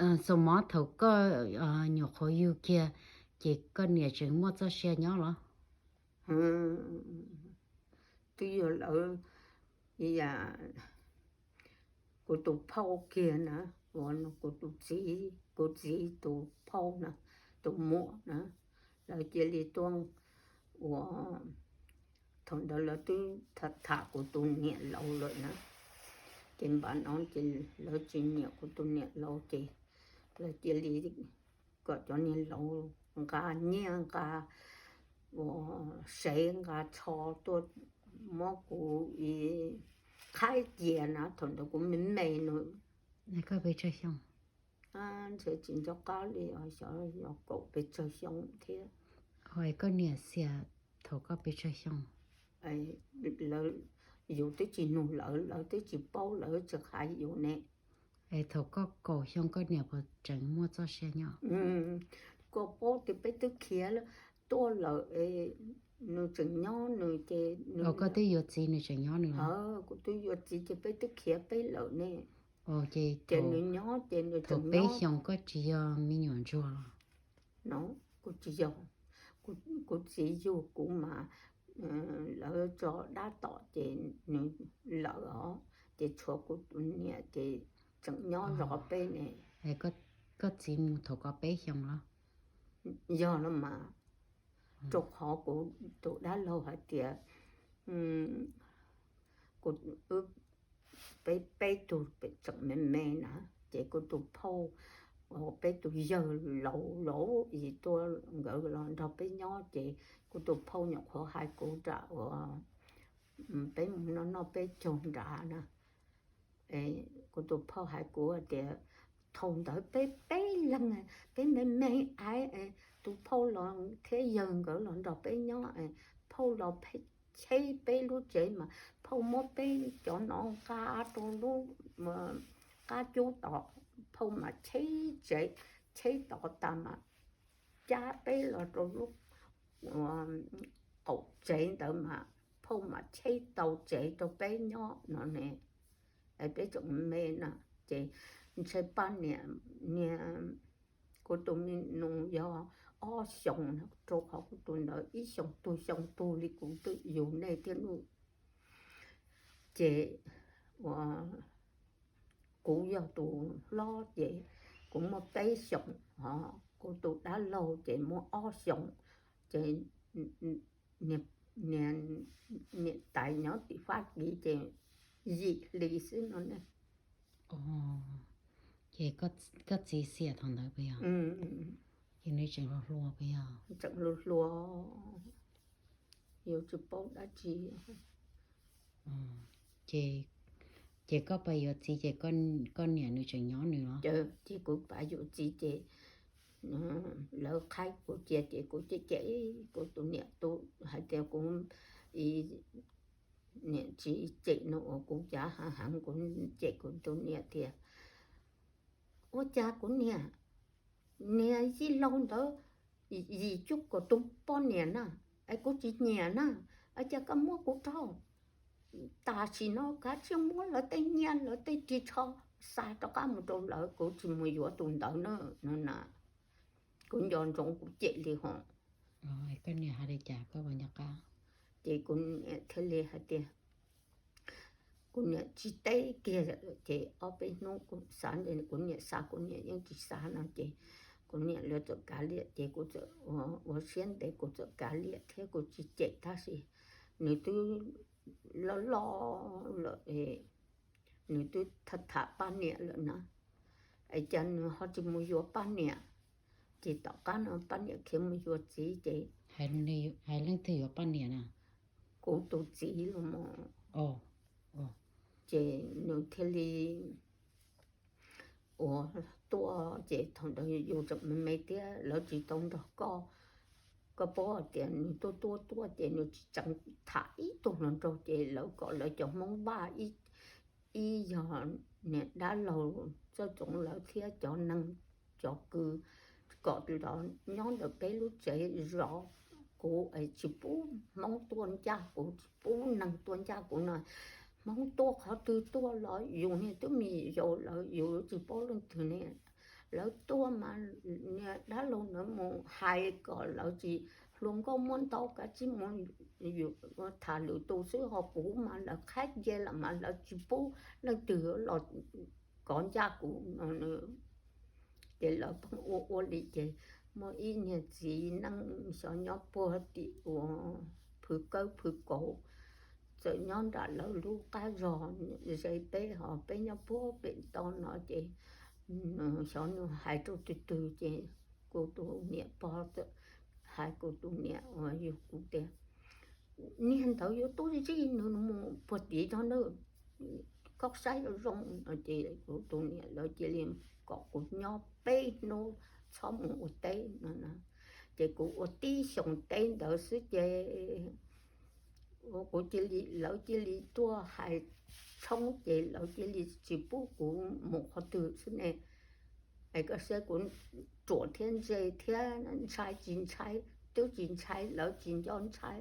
Xaus mov thaum koj nyuam qhuav yug kiag ces koj niam tseem muaj txoj sia nyob los? Twb yog lawv, kuv tus phauj kiag na, uas kuv tus txiv, kuv txiv tus phauj na, tus muam na, lawv cia li tuaj ua, thaum ntawd lawv twb tham kuv tus niam laus lawm na, ces npaum no ces lawv tsis nyiam kuv tus niam laus ces lawv cia li kom cov niag laus nqa nyiaj nqa ua sev nqa tsho tuaj muab kuv qhaib cia na, thaum ntawd kuv me me no. Ntshe tsis nco qab li, xyov yog kaum pes tsawg xyoo thiab. Koj niam xiam thaum koj pes tsawg xyoo? Lawv, yus twb tsis nug lawv, lawv twb tsis paub, lawv tsis hais yus ne. Es thaum koj kaum xyoo koj niam puas tseem muaj txoj sia nyob? Koj paub tias peb twb khiav tuaj lawm, nws tseem nyob nws ces, koj twb yuav txiv nws tseem nyob nws los? Kuv twb yuav txiv ces peb twb khiav peb lawm ne. Ces nws nyob ces nws tseem peb xyoos koj tsis yog me nyuam ntsuag los? No, kuv tsis yog, kuv txiv yug kuv mas lawv tso dab tom ces nws lawm os, ces tshuav kuv tus niam ces tseem nyob zov peb ne. Koj txiv mus thaum koj peb xyoos los? Yog los mas, rau qhov kuv tus dab laug hais tias kuv, peb peb tug tseem me me na, ces kuv tus phauj, peb tus yawg laus laus yim tuaj nkawd los nrog peb nyob ces kuv tus phauj nyuam qhuav hais kuv nram uas peb mus noj noj peb caug nrad na. Kuv tus phauj hais kuv tias thaum ntawd peb peb leeg, peb me me aiv, tus phauj los thiab yawg nkawd los nrog peb nyob, phauj los cheb peb lub tsev mas phauj muab peb cov no nqa rau lub qab cub tod, phauj mas cheb tsev, cheb tod tas mas cab peb los rau lub qaum tsev ntawd mas phauj mas cheb tau tsev rau peb nyob no ne. Peb tseem me na, ces ntshe poj niam, niag, kuv tus me nus yog ob xyoos, rau qhov kuv tus ntawd ib xyoos tug xyoo tug li kuv twb yug nej thiab lauj. Ces ua kuv yog tus hlob ces kuv muaj peb xyoos, ho kuv tus dab laug ces muaj ob xyoos, ces niam tais nyob tim Fab Kis ces yim hli xwb no ne. Ces koj txiv xiam thaum ntawd puas yog? Ces nws tseem hluas hluas puas yog? Tseem hluas hluas, yuav tsis paub dab tsi. Ces koj pais yuav txiv ces koj niam nws tseem nyob nws los? Ces kuv pais yuav txiv ces lawv qhaib kuv cia ces kuv cem cem kuv tus niam tu hais tias kuv niam tsis cem no uas kuv cav heev heev, kuv cem kuv tus niam tias ua cas kuv niam, niag yij laug ntawd yim cuaj kaum tus poj niam na, es kuv tsis nyiam na, es cas koj muab kuv raug. Tam sim no kav tsij muab lawv tej nyiaj lawv tej ris tsho xa rov qab mus rau lawv, kuv tsis mus yuav tus ntawd na, no na. Kuv nco ntsoov kuv cem li hos. Ces kuv niam thiaj li hais tias, kuv niam tsis teb kiag, ces ob peb hnub kuv xav, kuv niam xav kuv niam yeej tsis xav no ces kuv niam lawv txawm kav liam ces kuv txawm ua siab ntev kuv txawm kav liam thiab kuv tsis cem tab sis nws twb loj loj lawm, nws twb tham tham poj niam lawm na, es cas nws ho tsis mus yuav poj niam. Ces tom qab no poj niam khiav mus yuav txiv ces hais leej twg yuav poj niam na? Kuv tus txiv los mas. Ces nws thiaj li ua tuaj ces thaum ntawd yus tseem me me thiab lawv tsis tau nrog koj, koj paub hais tias nws tuaj tuaj tuaj ces nws tsis tseem tham ib tug hluas nraug ces lawv kom lawv cov Hmoob Vaj ib yog niam dab laug Txawj Txoov lawv thiab cov neeg cov kws kom los nyob ntawm peb lub tsev zov kuv, tsis pub Hmoob tuaj ncaj kuv, tsis pub neeg tuaj ncaj kuv no. Hmoob tuaj qhov twg tuaj los yus niag twb me yaus lawm yus tsis paub leej twg ne. lawv tuaj mas niag dab laug ntawd mus hais kom lawv tsis hluas nkauj muab ntau, kav tsij mus tham lwm tus xwb, ho kuv mas lawv qhaib cia lawm mas lawv tsis pub leej twg los kov ncaj kuv no. Ces lawv pheej ua ua li ces muaj ib niag txiv neej xyov nyob puag tim ua Phwv Kawb Phwv Kaus, txawm nyob nram lawv lub qab zog ze peb, ho peb nyob puag pem toj no ces xyov nws hais rau twg twg ces kuv tus niam pog txawm hais kuv tus niam uas yug kuv tias, niag ntawd yuav tuaj zij nws mus puag tid tog na, koj saib zoo zoo no. Ces kuv tus niam lawv cia li kom kuv nyob peb hnub txhob mus ua teb no na. Ces kuv ua tib xyoo teb ntawd xwb ces kuv cia li, lawv cia li tuaj hais tshoob ces lawv cia li tsis pub kuv mus qhov twg xwb ne. Es koj saib kuv ruam thiab ntse thiab ntshai tsis ntshai, twb tsis ntshai lawv tsis nco ntshai.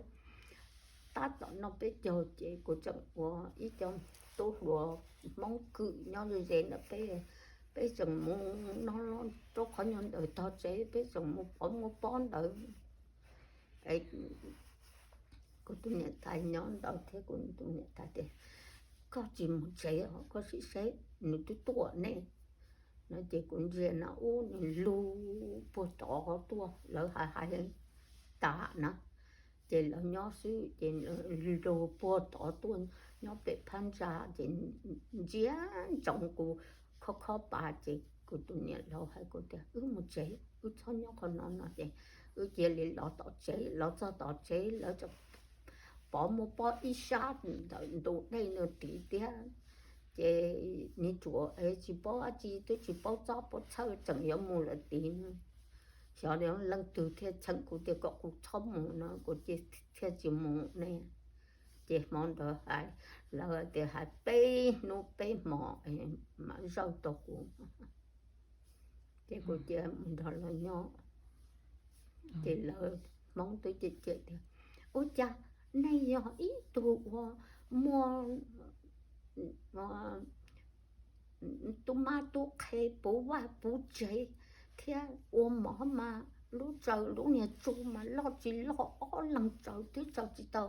Tab tom noj peb caug ces kuv tseem ua ib co tub hluas Hmoob Kwm nyob ze ze ntawm peb, peb tseem mus no rau qhov nyuag ntawm tog tsev, peb tseem mus pov muab pob ntawd. Kuv tus niam tais nyob ntawd thiab kuv tus niam tais tias, koj tsis mus tsev os, koj sim saib nws twb tuaj ne no. Ces kuv ntsia na ub nws lug puag tod tuaj, lawv hais hais tas na, ces lawv nyob xwb ces lug puag tod tuaj nyob pem phab ntsa ces ntsia ntsoov kuv khob khob pas ces kuv tus niam laus hais kuv tias wb mus tsev, wb txhob nyob qhov no no ces wb cia li los tom tsev, los txog tom tsev lawv tseem pov muab pob ib sab ntawm ntug dej no tid thiab. Ces nws tsuas tsis paub dab tsi, twb tsis paub txob paub txhawj, tseem yuav mus lawm tid. Xyov leej twg thiaj cheem kuv tias kom kuv txhob mus no kuv thiaj tsis mus ne. Ces hmo ntawd hais, lawv tias hais peb hnub peb hmo mam zawj tau kuv. Ces kuv cia mus nrog lawv nyob. Ces lawv Hmoob twb cem cem tias, ua cas nej yog ib tug uas muaj tub mab tub qhe puv vaj puv tsev thiab ua mov mas lub tsaws lub niag tsu mas loj tsis loj ob leeg tsaws twb tsaws tsis tau,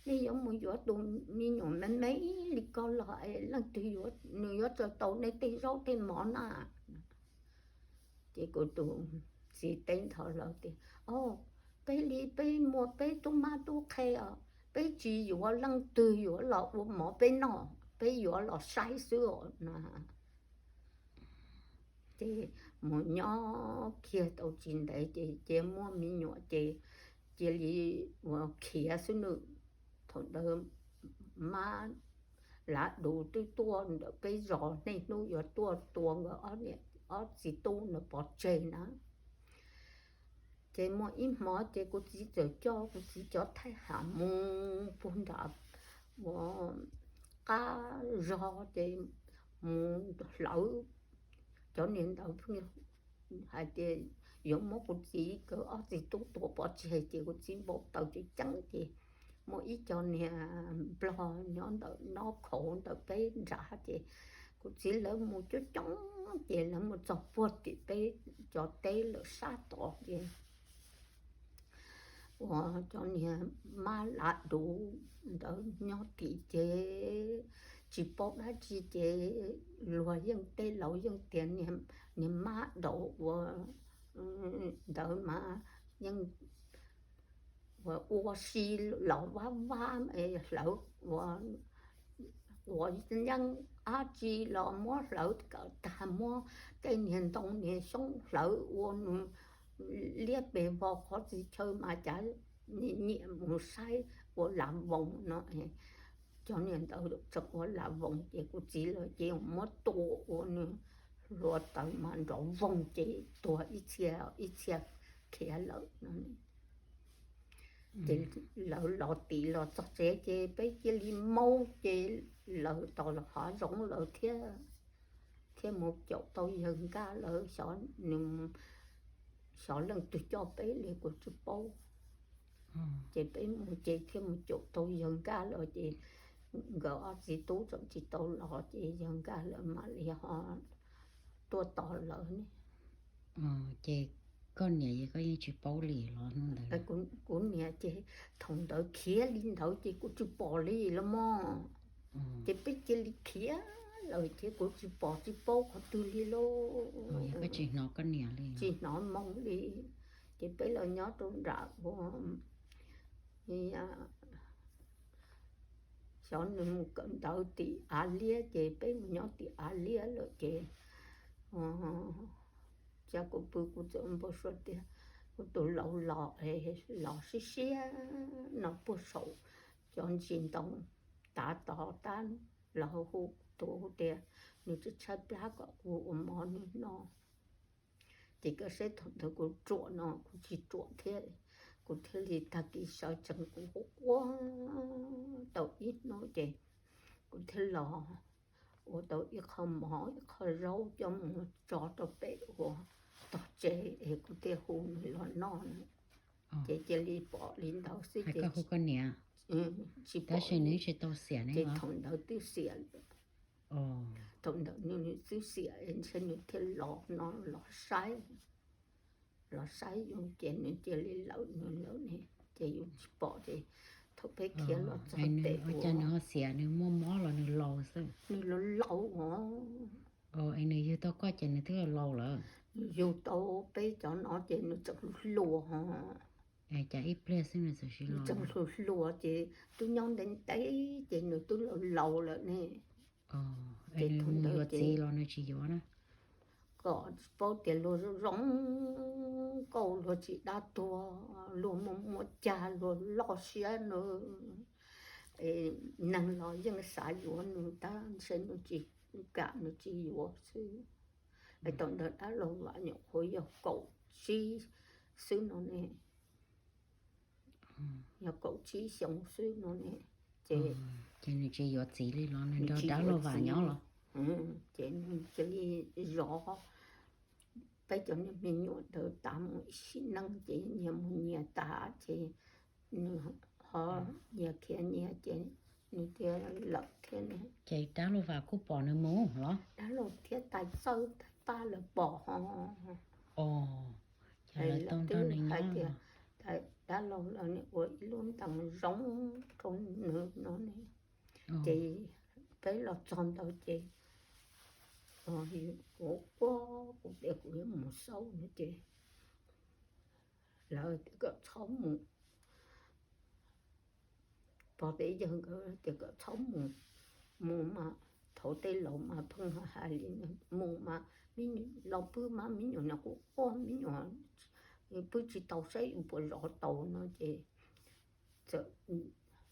nej yuav mus yuav tus me nyuam me me li ko los es leej twg nws yuav tsaws tau nej tej zaub tej mov na? Ces kuv tus txiv teb nrho lawv tias, o, peb li peb muaj peb tub mab tub qhe os, peb tsis yuav leej twg yuav los ua mov peb noj, peb yuav los saib xwb os no. Ces mus nyob kiag tau tsis ntev ces cia muaj me nyuam ces cia li ua khiav xwb nws. Thaum ntawd mab lav duv twb tuaj ntawm peb zos, niaj hnub yuav tuaj tua nkawd ob txiv tub ntawd pov tseg na. Ces muaj ib hmo ces kuv txiv txawm coj kuv txiv cov thaij ham mus puag nram ua qab zog ces mus hlawv. Cov niag ntawd pheej hais tias yuav muab kuv txiv nkawd ob txiv tub tua pov tseg ces kuv txiv npau taws ceev ceev ces muaj ib co niag nplog nyob ntawm nob khauv ntawm peb nrad ces kuv txiv lawv mus coob coob ces lawv mus txog puag tim peb cov teb lawm sab tod ces ua cov niag mab lav duv ntawd nyob tim ces tsis paub dab tsi ces luag yeej tej laus yeej tias niag mab daum ua ntawd mas yeej ua ua si los vab vab hlawv ua ua yeeb dab tsi los muab hlawv kawm tag, muab tej niag ntoo niag xyoob hlawv ua nws liab pes vog qhov txhia chaw mas cas nyiam mus saib ua lam voos no. Cov niag ntawd tseem ua lam voos ces kuv txiv lawv ces muab tua ua nws hluav taws mas nrov voog ces tuag ib txhia ib txhia khiav lawm no. Ces lawv los tim los txog tsev ces peb cia li maub ces lawv tos los hav zoov lawm thiab, thiaj mus caum tau yawg Nkaj lawm. Xyov leej twg coj peb li kuv tsis paub. Ces peb mus ces thiaj mus caum tau yawg Nkaj lawm ces nkawd ob txiv tub tseem tsis tau los ces yawg Nkaj lawv mam li ho tuaj tos lawv ne. Ces koj niam ces koj yeej tsis paub li los hnub ntawd? Kuv niam ces thaum ntawd khiav li ntawd ces kuv tsis pom li los mog. Ces peb cia li khiav lawm ces kuv tsis pom tsis paub qhov twg li lauj. Koj tsis hnov koj niam li? Tsis hnov moo li. Ces peb los nyob rau nram ua xyov nws mus kawm ntawv tim av liab ces peb mus nyob tim av liab lawm ces cas kuv pw kuv txawm npau suav tias kuv tus laus los, los siab siab no puag saum cov ntsis ntoo tav tod tab los hu tus tias nws tshaib tshaib plab kom kuv ua mov nws noj. Ces koj saib thaum ntawd kuv ruam no kuv tsis ruam thiab, kuv thiaj li tag kis sawv tsees kuv quaj quaj tau ib hnub ces kuv thiaj los ua tau ib qho mov ib qho zaub coj mus tso rau pem ua tog tsev es kuv thiaj hu nws los noj na. Ces cia li pom li ntawd xwb ces tsis pom. Ces thaum ntawd twb xiam lawm. Thaum ntawd nws twb xiam ntshe nws thiaj los no los saib, los saib yus ces nws cia li lawm nws lawm ne, ces yus tsis pom ces thaum peb khiav los txog pem ua cas nws ho xiam, nws muaj mob los nws laus xwb? Nws laus laus os. Es nws yug tau koj ces nws twb laus lawm? Nws yug tau peb cov no ces nws tseem hluas hluas. Cas ib pliag xwb nws txawm siv los? Tseem hluas hluas ces twb nyob ntev ntev ces nws twb laus laus lawm ne. Ces thaum ntawd yuav txiv los nws tsis yuav na. Kom tsis paub tias luag zoo zoo nkauj luag tsis dab tuag, luag muaj muaj cag luag loj siab nws, neeg los yeej xav yuav nws tab ntshe nws tsis kam nws tsis yuav xwb. Es thaum ntawd dab laug Vam nyuam qhuav yog kaum tsib xwb no ne, yog kaum tsib xyoo xwb no ne, ces nws tsis yuav txiv li los nws nrog dab laug Vam nyob los? Ces nws cia li zov peb cov niag me nyuam ntawd tas mus ib sim neej ces nyias mus nyias tas ces nws ho nyias khiav nyias ces nws thiaj lawm thiab ne. Ces dab laug Vam kuj pom nws mus los? Dab laug thiab tais txawj tais paj lawv pom ho. Ces lawv twb hais tias dab laug los ua ib lub ntees zoo rau nws no ne. Ces peb los txog ntawd ces kuv quaj kuv tias kuv yuav mus xauj no ces lawv tias kom txhob mus, pog peb yawg nkawd tias kom txhob mus, mus mas thaum tej laus mas pheej hais li mus mas los pw mas me nyuam no kuj quaj me nyuam pw tsis tau saib yus puas zov tau no ces txawm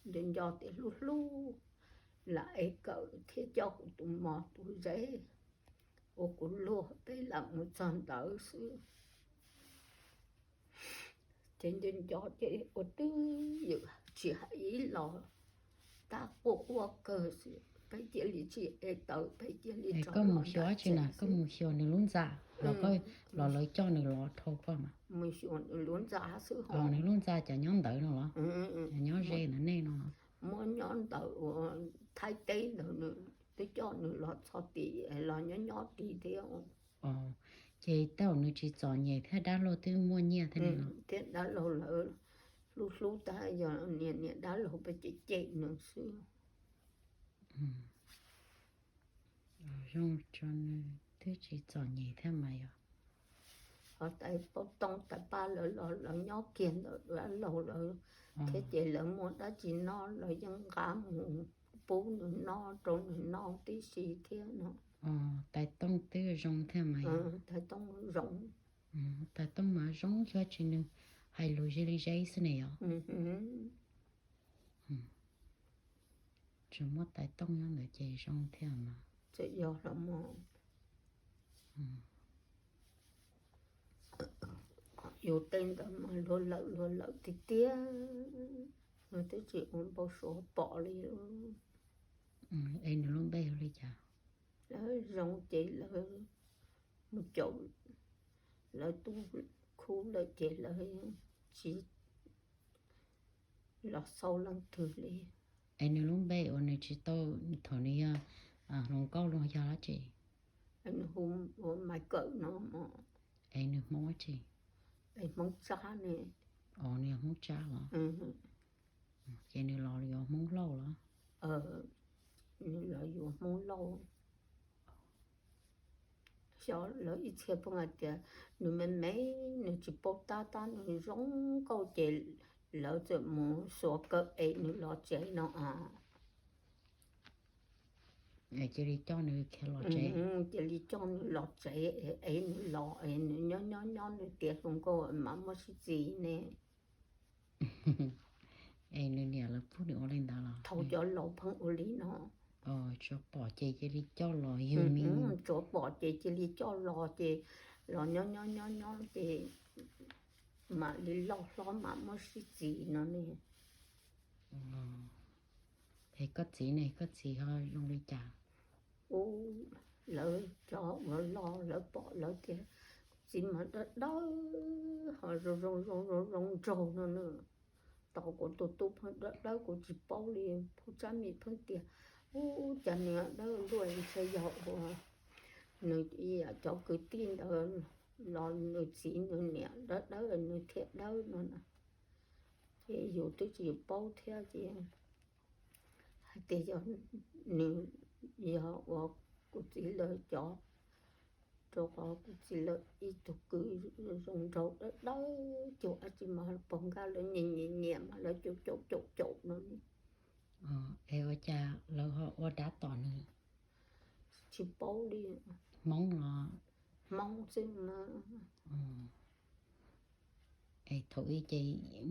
nco nco tias hlub hlub lam ev kawm thiab coj kuv tus mos tus zeb ua kuv luag peb lam mus txog ntawd xwb. Ces nco nco ces ua twb ywm tsis hais ib los, tab quaj quaj kawg xwb peb cia li tsis ev taws peb cia li rov los dab tsi na. Koj mus xyuas nws lub ntxa los koj los lawv coj nws los dhau koj mas? Mus xyuas nws lub ntxa xwb. Nws lub ntxa cov nyob ntawd no los? Cov nyob ze ntawm nej no los? Muab nyob ntawm ua Thaib teb ntawd nws twb coj nws los txog tid los nyob nyob tid thiab. Ces tej zaum nws tsis txom nyem thiab dab laug twb muaj nyiaj thiab ne los? Thiab dab laug lawv hlub hlub tab yog niam niam dab laug peb cem cem nws xwb. Zoo tso nws twb tsis txom nyem thiab mas yog. Ho tais paub tooj tais paj lawv los lawv nyob kiag ntawm dab laug lawv thiab ces lawv muaj dab tsi noj lawv yeej nqa mus pub nws noj rau nws noj tib si thiab no. Tais tooj twb zoo thiab mas yog. Tais tooj zoo. Tais tooj mas zoo xyov tsis nws hais lus ze li zeb xwb ne yog. Tsis muaj tais tooj nyob ntawd ces zoo thiab mas. Txawm yog los mas yus tej ntawd mas luag lawm luag lawm tiag tiag, luag twb tsis ua npau suav pom li. Es nws lub npe hu li cas? Lawv zoo ces lawv mus caum lawv tub khub lawm ces lawv tsis los xauj leej twg li. Es nws lub npe uas nws tsis tau thaum nws yog hluas nkauj los yog dab tsi? Nws hu ua Maiv Kawm no mog. Es nws Hmoob dab tsi? Hmoob Tsab ne. Os, nws yog Hmoob Tsab los? Ces nws los yuav Hmoob Lauj los? Nws los yuav Hmoob Lauj. Xyov lawv ib txhia pheej hais tias nws me me, nws tsis paub tab tab nws zoo nkauj ces lawv txawm mus xuas kaw es nws los tsev no. Cia li coj nws khiav los tsev. Cia li coj nws los tsev es nws los es nws nyob nyob nyob nws tiav hluas nkauj mam muaj sib txiv ne. Es nws niam lawv pub nws ua li ntawd los? Thaum cov laus pheej ua li no. Tsuas pom ces cia li coj los yug me. Tsuas pom ces cia li coj los ces los nyob nyob nyob nyob ces mam li loj hlob mam muaj sib txiv no ne. Es koj txiv ne, koj txiv ho zoo li cas? Ub, lawv cov uas loj lawv pom lawv tias kuv txiv mas dawb dawb ho zoo zoo zoo zoo nraug no na. Tos kuv tus tub pheej dawb dawb kuv tsis paub li, pheej tsab mis pheej tias, ub, cas nws dawb luaj, ntshe yog uas nws cov kwv tij ntawd los nws txiv nws niam dawb dawb nws thiaj dawb no na. Ces yus twb tsis paub thiab ces hais tias yog nws, yog uas kuv txiv lawv cov, rau qhov kuv txiv lawv ib tug kwv zoo nraug dawb dawb cuag dab tsi mas pog nkaj lawv nyiam nyiam nyiam mas lawv caum caum caum caum no. Es ua cas lawv ho ua dab tom nws? Tsis paub li. Hmoob los? Hmoob xwb na. Es thaum ub ces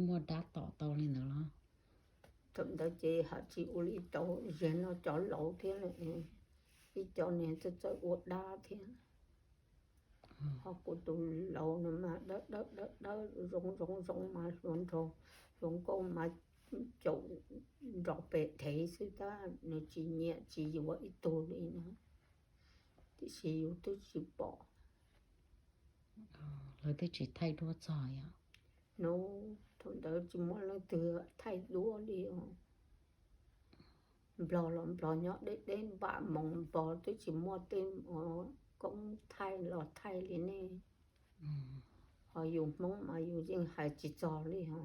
muaj dab tom tau li ntawd los? Thaum ntawd ces haj tsis ua li tau, zaum no cov laus thiab, ib co niag txawj txawj ua dab thiab. Ho kuv tus laus no mas dawb dawb dawb dawb zoo zoo zoo mas hluas nraug, hluas nkauj mas caum nrov pes dhev xwb tab nws tsis nyiam tsis yuav ib tug li na. Tiam sis yus twb tsis pom. Lawv twb tsis thaij duab txog yom? Hnub thaum ntawd tsis muaj leej twg thaij duab li os. Nplog los nplog nyob deb deb npam moos npog twb tsis muaj tej koob thaij los thaij li nej. Ho yus Hmoob mas yus yeej hais tsis txog li ho.